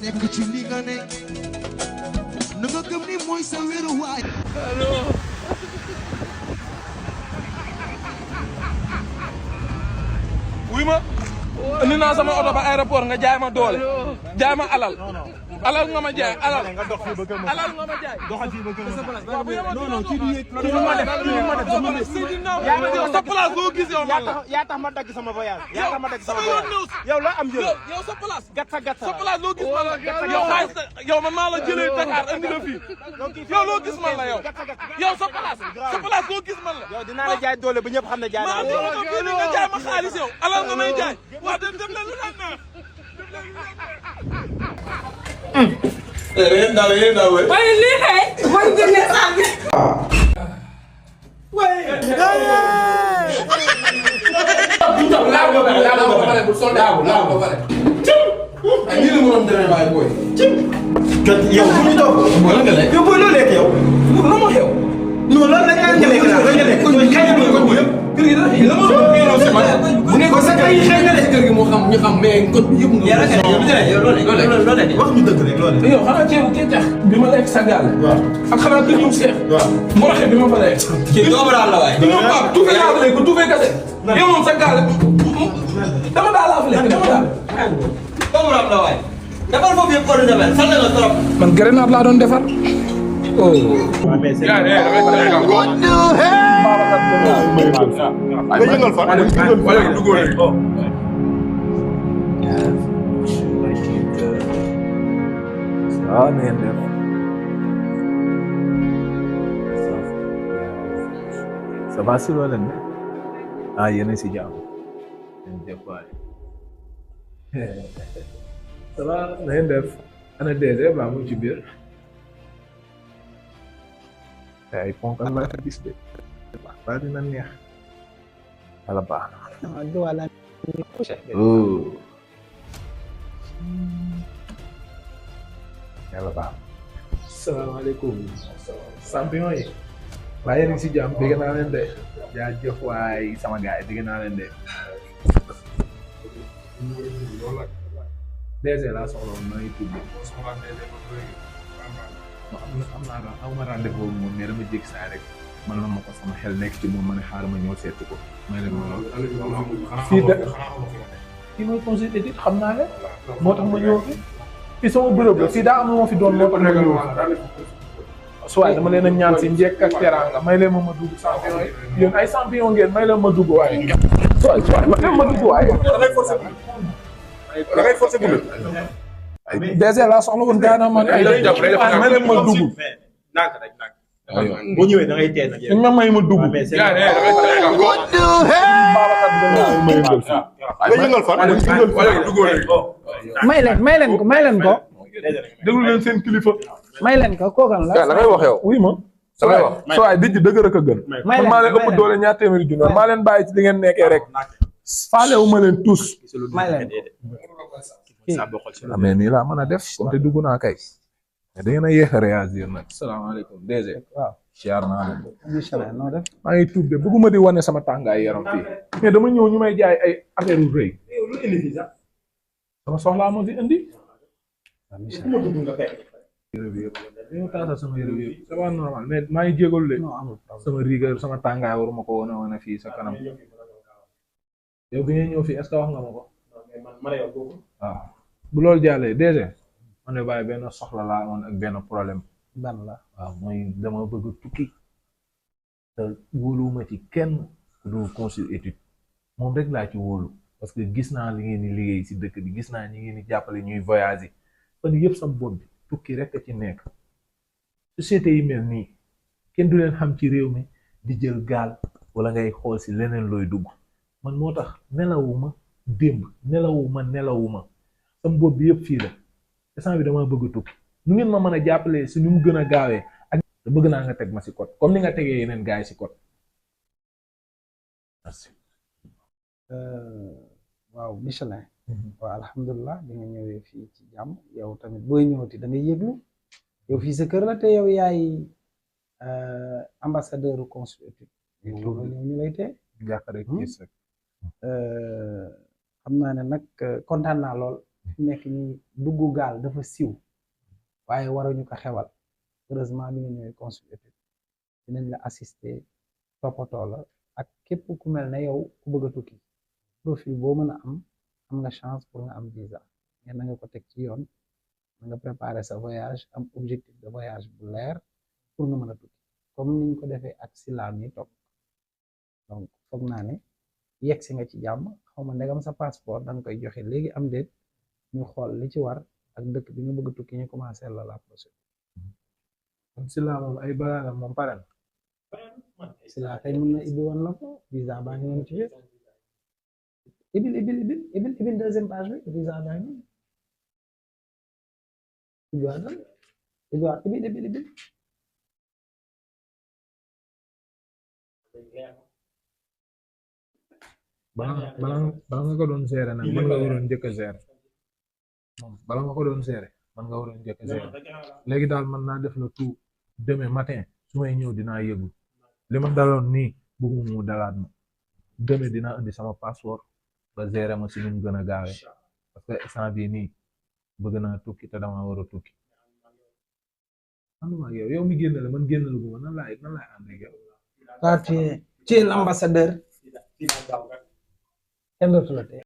nekk ci li nga ne na nga gëm ni mooy sa wéru waay wuy ma indi naa sama oto ba aéroport nga jaay ma doole jaay ma alal alal nga ma jaay alal alal nga ma jaay doxal fii ba kër non non ci di ma def sa place loo gis yow man la yaa tax ma dagg sama voyage yaa tax ma dagg sama voyage yow la am jël yow sa place gatsa sa place loo gis man la yow xaalis yow man maa la jëlee Dakar andi la fii yow loo gis man la yow yow sa place loo gis man la yow dinaa la jaay doole ba ñëpp xam ne jaay naa doole fii nga jaay ma xaalis yow alal nga may jaay waaw dem leen lu leen neex yéen daal waaye lii kay mooy génne saal bi. yow bu ñu toog wala nga lekk yow booy loo lekk yow lu ma xew non lan la nga lekk la nga lekk kon kay ñu ko yëpp kër gi la ma ñëw sama bu ne ko sa kay xëy na kër gi moo xam ñu xam mais kon yëpp nga yow loo lekk wax ñu dëgg rek loo lekk yow xanaa ceebu kecax bi ma lekk sa gaal ak xanaa kër ñu seex mboroxe bi ma fa lekk ci doomu daal la waay ñoom waaw tuufe laa fa lekk tuufe kase yow moom sa gaal dama daal laa fa lekk dama daal doomu daal la waay defal foofu yëpp ordre de mel sànni nga trop man grenade laa doon defar oh waaw na ngeen def ça va si loo leen ah yéen a si jàmm yéen def waay ça va na ngeen def ana DG ba mu ci biir ay ponkal la gis de ba dina neex wala baax na yàlla baax salaamaaleykum champion yi waaye yéen a ngi si jàmm dégg naa leen de jaajëf waay sama gars yi dégg naa leen de DG laa soxla woon maa ngi tudd am ma rendez-vous moom mais dama jékki saa rek man la ma ko sama xel nekk ci moom ma ne xaaral ma ñëw seeti ko may leen ma lool fii de fii mooy conseil d'étude xam naa ne moo tax ma ñëw fi fii sama bërëb la fii daa am lu ma fi doon moo tax ma ñëw soit dama leen a ñaan si njëkk ak teraanga may leen ma dugg champion yi yéen ay champion ngeen may leen ma dugg waaye soit may leen ma dugg waaye da ngay forcer bu DG laa soxla woon gars man ay may leen ma dugg nànk rek nànk boo ñëwee da ngay teel nag ma may ma dugg may leen ko. déglu leen seen kilifa. may leen ko kookan la. la ngay wax yow oui ma. da ngay wax soo ay dijj dëgg rek a gën. man maa leen ëpp doole ñaar téeméeri junni maa leen bàyyi ci li ngeen nekkee rek. faale wu ma leen tous. may leen ko. mais nii laa mën a def comme te dugg naa kay. da ngeen a yéex a réagir nag. salaamaaleykum DG. waaw siyaar naa leen. noo def. maa ngi tuub de bëgguma di wane sama tàngaay yaram fii. mais dama ñëw ñu may jaay ay affaire yu rëy. sama soxlaa ma fi indi. yére bi yëpp dañoo taasa sama yére bi yëpp c'est pas normal mais maa ngi jégalu de. sama rigueur sama tàngaay waruma ko wane fii sa kanam. yow bi ngay ñëw fii est-ce que wax nga ma ko. waaw bu loolu jàllee DG. man de bàyyi benn soxla laa amoon ak benn problème. ban la waaw mooy dama bëgg tukki. te wóoluwuma ci kenn du consul étude moom rek laa ci wóolu parce que gis naa li ngeen di liggéey si dëkk bi gis naa ñi ngeen di jàppale ñuy voyager fan yëpp sama bopp bi tukki rek a ci nekk. société yi mel nii kenn du leen xam ci réew mi di jël gaal wala ngay xool si leneen looy dugg man moo tax nelawuma démb nelawuma sama bopp bi yëpp fii la instant bi dama bëgg a tukki nu ngeen ma mën a jàppale si nu mu gën a gaawee ak bëgg naa nga teg ma si code comme ni nga tegee yeneen gars yi si code. merci. waaw Michelin. waaw alhamdulilah bi nga ñëwee fii ci jàmm yow tamit booy ñëwati da ngay yëglu yow fii sa kër la te yow yaay ambassadeur consul étude ñu lay tee jàkkaarloo gis rek. xam naa ne nag kontaan naa lool fi nekk nii duggu gaal dafa siw waaye waruñu ko xewal heureusement bi nga ñëwee consulté dinañ la assister toppatoo la ak képp ku mel ne yow ku bëgg a tukki profil boo mën a am nga chance pour nga am visa ngeen na nga ko teg ci yoon na nga préparer sa voyage am objectif de voyage bu leer pour nga mën a tukki comme niñ ko defee ak silaam yi topp donc foog naa ne yegg si nga ci jàmm xaw ma ndegam sa passeport da nga koy joxe léegi am déet ñu xool li ci war ak dëkk bi nga bëgg a tukki ñu commencé la procédure. kon Sylla moom ay bagages moom pare na. Sylla tey mën na ibbi woon la ko visa baa ngi noonu ci biir ibil deuxième page bi visa baa ngi noonu ibil bala nga ko doon seere nag man nga waroon njëkk a seere bala nga ko doon seere man nga waroon njëkk a seere léegi daal man naa def la tout demain matin su may ñëw dinaa yëglu li ma daloon nii bëgguma mu dalaat ma demain dinaa indi sama passeport ba seere ma si nu mu gën a gaawee parce que instant bii nii bëgg naa tukki te dama war a tukki anuma yow mi génn la man génn la guma nan laay ànd ak yow. tu es l'ambassadeur kenn dootu la tee